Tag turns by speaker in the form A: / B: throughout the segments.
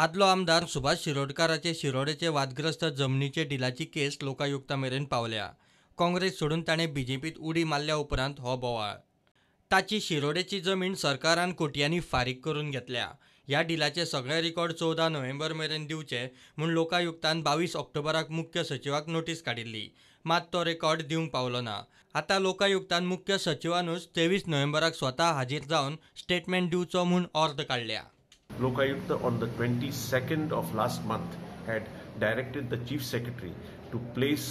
A: आदलो आमदार सुभाष शिरोडकाराचे शिरोडेचे वादग्रस्त जमनीचे डिलाची केस लोकायुक्ता मेरेन पावल्या. काँग्रेस सोडून ताणें बीजेपीत उडी मारल्या उपरांत हो बोवाळ. ताची शिरोडेची जमीन सरकारान कोट्यांनी फारीक करून घेतल्या. ह्या डिलाचे सगळे रिकॉर्ड 14 नोव्हेंबर मेरेन दिवचे म्हूण लोकायुक्तान 22 ऑक्टोबराक मुख्य सचिवाक नोटीस काडिल्ली, मात तो रेकॉर्ड दिवंक पावलो ना. आतां लोकायुक्तान मुख्य सचिवानूच 23 नोव्हेंबराक स्वता हाजीर जावन स्टेटमेंट दिवचो म्हूण ऑर्द काडल्या.
B: Lokayukta on the 22nd of last month had directed the Chief Secretary to place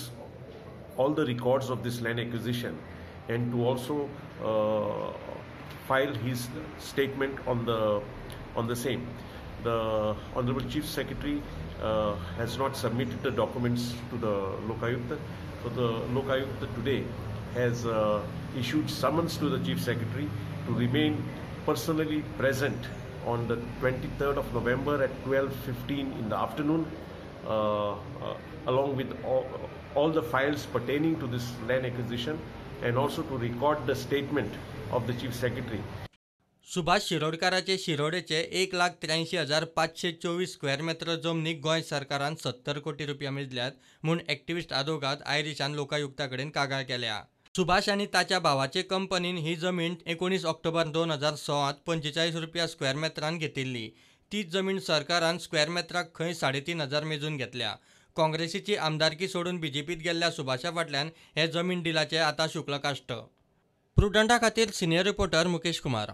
B: all the records of this land acquisition and to also file his statement on the same. The Honorable Chief Secretary has not submitted the documents to the Lokayukta. So the Lokayukta today has issued summons to the Chief Secretary to remain personally present on the 23rd of November at 12:15 in the afternoon, along with all the files pertaining to this land acquisition, and also to record the statement of the Chief Secretary.
A: Subhash शिरोडकाराचे शिरोडेचे 1,83,524 square metre जमनीक गोंय सरकारान 70 कोटी रुपया मेजल्यात म्हूण activist आदोगाद आयरिशान Lokayukta कडेन कागाळ केल्या. सुभाष आनी ताच्या भावाचे कंपनीन ही जमीन 19 ऑक्टोबर 2016 45 रुपया स्क्वेअर मेत्रान घेतिल्ली. तीच जमीन सरकारान स्क्वेअर मेत्राक खंय 3,500 मेजून घेतल्या. काँग्रेसीची आमदारकी सोडून बीजेपीत गेल्ल्या सुभाषा फाटल्यान हे जमीन डिलाचे आतां शुक्लकाश्ट. प्रुडंटा खातीर सिनियर रिपोर्टर मुकेश कुमार.